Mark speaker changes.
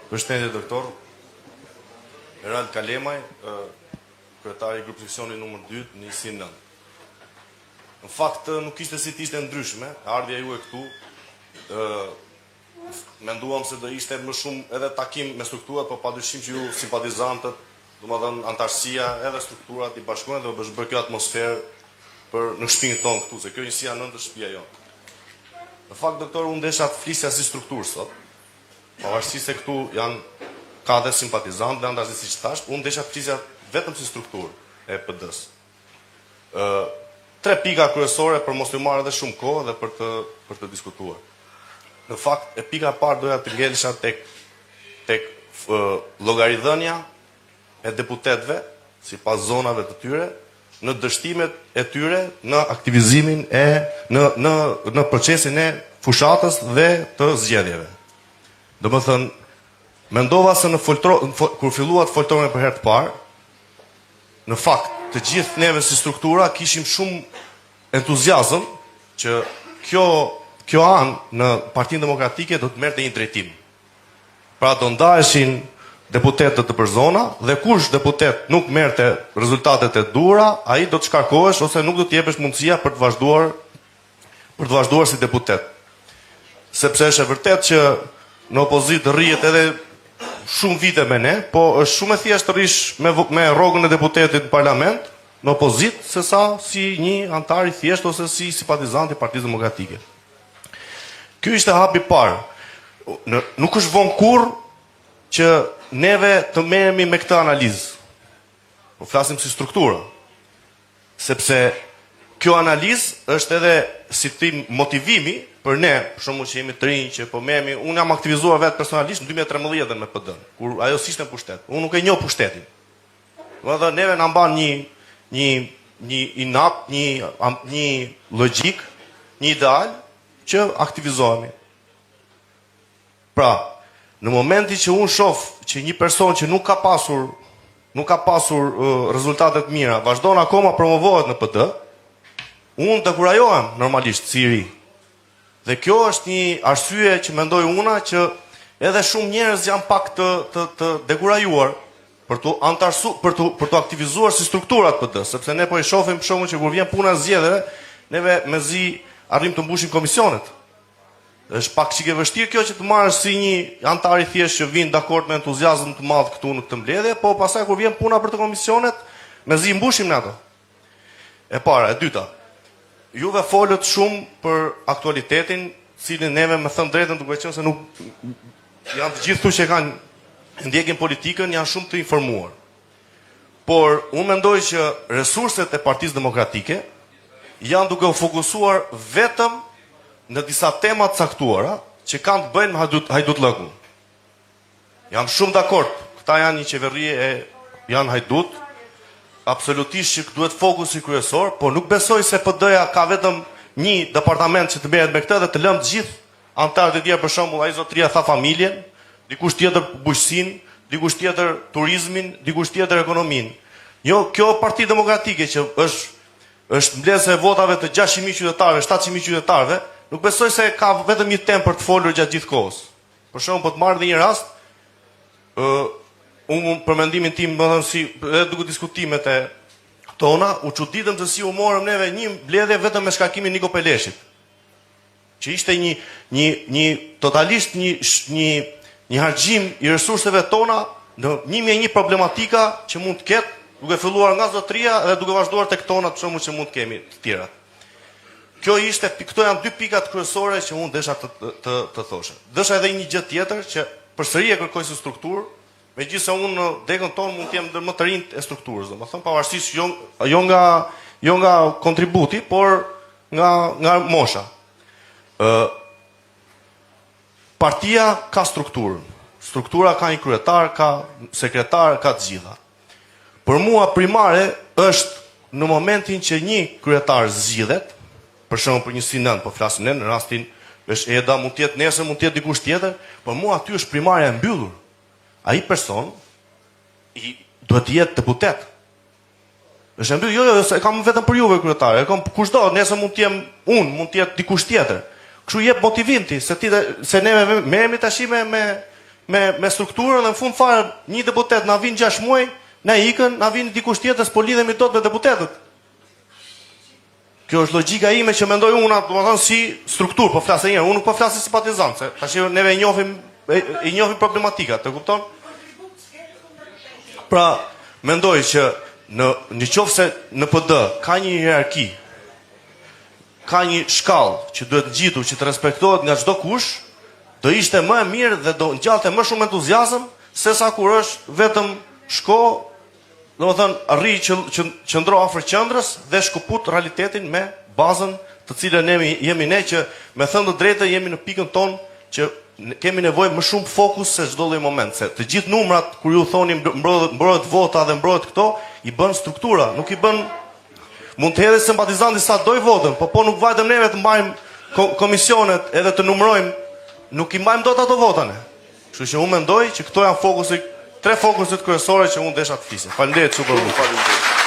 Speaker 1: Përshëndetje doktor. Erald Kalemaj, kryetari i grupseksionit numër 2 në njësinë 9. Në fakt nuk ishte si të ishte ndryshme, ardhja juaj këtu, ë menduam se do ishte më shumë edhe takim me strukturat, por padyshim që ju simpatizantët, domethënë anëtarësia edhe strukturat i bashkojnë dhe është bërë kjo atmosferë për në shtëpinë tonë këtu, se kjo njësia 9 është shtëpia jonë. Në fakt doktor unë desha të flisja si strukturë sot, pavarësisht se këtu janë ka dhe simpatizantë dhe anëtarësi siç thash, unë desha të flisja vetëm si strukturë e PD-s. Ë tre pika kryesore për mos t'ju marrë edhe shumë kohë dhe për të për të diskutuar. Në fakt, e pika e parë doja të ngelesha tek tek llogaridhënia e deputetëve sipas zonave të tyre në dështimet e tyre në aktivizimin e në në në procesin e fushatës dhe të zgjedhjeve. Domethënë, mendova se në foltro, kur filluat foltoren për herë të parë, në fakt, të gjithë neve si struktura kishim shumë entuziazëm që kjo kjo anë në Partinë Demokratike do të merrte një drejtim. Pra do ndaheshin deputetët nëpër zona dhe kush deputet nuk merrte rezultatet e duhura, ai do të shkarkohesh ose nuk do të jepesh mundësia për të vazhduar për të vazhduar si deputet. Sepse është e vërtetë që në opozitë rrihet edhe shumë vite me ne, po është shumë e thjeshtë të rrish me me rrogën e deputetit në parlament, në opozitë, se sa si një anëtar i thjeshtë ose si simpatizant i Partisë Demokratike. Ky ishte hapi i parë. Në, nuk është vonë kurrë që neve të merremi me këtë analizë. Po flasim si struktura. Sepse kjo analizë është edhe si thim motivimi për ne, për shembull që jemi të rinj që po merremi, unë jam aktivizuar vetë personalisht në 2013 me PD-n, kur ajo s'ishte në pushtet. Unë nuk e njoh pushtetin. Domethënë neve na mban një një një inat, një një logjikë, një ideal që aktivizohemi. Pra, në momentin që unë shoh që një person që nuk ka pasur nuk ka pasur uh, rezultate të mira, vazhdon akoma promovohet në PD, unë dekurajohem normalisht si i ri. Dhe kjo është një arsye që mendoj una që edhe shumë njerëz janë pak të të të dekurajuar për t'u antarsu, për t'u për t'u aktivizuar si strukturat PD, sepse ne po e shohim për shembull që kur vjen puna e zgjedhjeve, neve mezi arrim të mbushim komisionet. Është pak çik e vështirë kjo që të marrësh si një antar i thjeshtë që vin dakord me entuziazëm të madh këtu në këtë mbledhje, po pastaj kur vjen puna për të komisionet, mezi mbushim ne ato. E para, e dyta, juve folët shumë për aktualitetin, cilin neve me thënë drejtën duke qenë se nuk janë të gjithë këtu që kanë ndjekin politikën, janë shumë të informuar. Por unë mendoj që resurset e Partisë Demokratike janë duke u fokusuar vetëm në disa tema të caktuara që kanë të bëjnë me hajdut, hajdutllëkun. Jam shumë dakord, këta janë një qeveri e janë hajdut, absolutisht që duhet fokusi kryesor, por nuk besoj se PD-ja ka vetëm një departament që të merret me këtë dhe të lëmë të gjithë anëtarët e tjerë, për shembull, ai zotëria tha familjen, dikush tjetër bujqësinë, dikush tjetër turizmin, dikush tjetër ekonominë. Jo, kjo Parti Demokratike që është është mbledhëse e votave të 600.000 qytetarëve, 700.000 qytetarëve, nuk besoj se ka vetëm një temë për të folur gjatë gjithë kohës. Për shembull, po të marr edhe një rast, ë unë për mendimin tim, më thënë si edhe duke diskutimet e tona, u çuditëm se si u morëm neve një mbledhje vetëm me shkarkimin Niko Peleshit. Që ishte një një një totalisht një një një harxhim i resurseve tona në 1001 problematika që mund të ketë, duke filluar nga zotria dhe duke vazhduar tek tonat për shembull që mund të kemi të tjera. Kjo ishte, këto janë dy pikat kryesore që unë desha të të të thosha. Desha edhe një gjë tjetër që përsëri e kërkoj si strukturë, megjithëse unë në degën tonë mund të jem ndër më të rinjtë e strukturës, domethënë pavarësisht jo jo nga jo nga kontributi, por nga nga mosha. Ë Partia ka strukturën. Struktura ka një kryetar, ka sekretar, ka të gjitha. Për mua primare është në momentin që një kryetar zgjidhet, për shembull për njësinë 9, po flasim ne në rastin është Eda, mund të jetë nesër, mund të jetë dikush tjetër, por mua aty është primarja e mbyllur. Ai person i duhet të jetë deputet. Është e mbyllur, jo, jo, jo, e kam vetëm për juve kryetar, e kam kushdo, nesër mund të jem unë, mund të jetë dikush tjetër. Kështu jep motivim ti, se ti se ne merremi tash me me. me me strukturën dhe në fund fare një deputet na vin 6 muaj, na ikën, na vin dikush tjetër, s'po lidhemi dot me deputetët. Kjo është logjika ime që mendoj unë, domethënë si strukturë, po flas edhe një herë, unë nuk po flas si simpatizant, se tash neve i njohim e, i njohim problematikat, e kupton? Pra, mendoj që në në qoftë se në PD ka një hierarki, ka një shkallë që duhet ngjitur që të respektohet nga çdo kush, do ishte më e mirë dhe do ngjallte më shumë entuziazëm sesa kur është vetëm shko Domethënë, rri që, që, qëndro afër qendrës dhe shkëput realitetin me bazën të cilën ne jemi ne që me thënë të drejtën jemi në pikën tonë që kemi nevojë më shumë fokus se çdo lloj moment, se të gjithë numrat kur ju thoni mbrohet mbrohet vota dhe mbrohet këto, i bën struktura, nuk i bën mund të hedhë simpatizanti sa doj votën, po po nuk vajtëm neve të mbajmë komisionet edhe të numërojmë, nuk i mbajmë dot ato vota ne. Kështu që unë mendoj që këto janë fokusi, tre fokuset kryesore që unë desha të flisja. Faleminderit super.
Speaker 2: Faleminderit.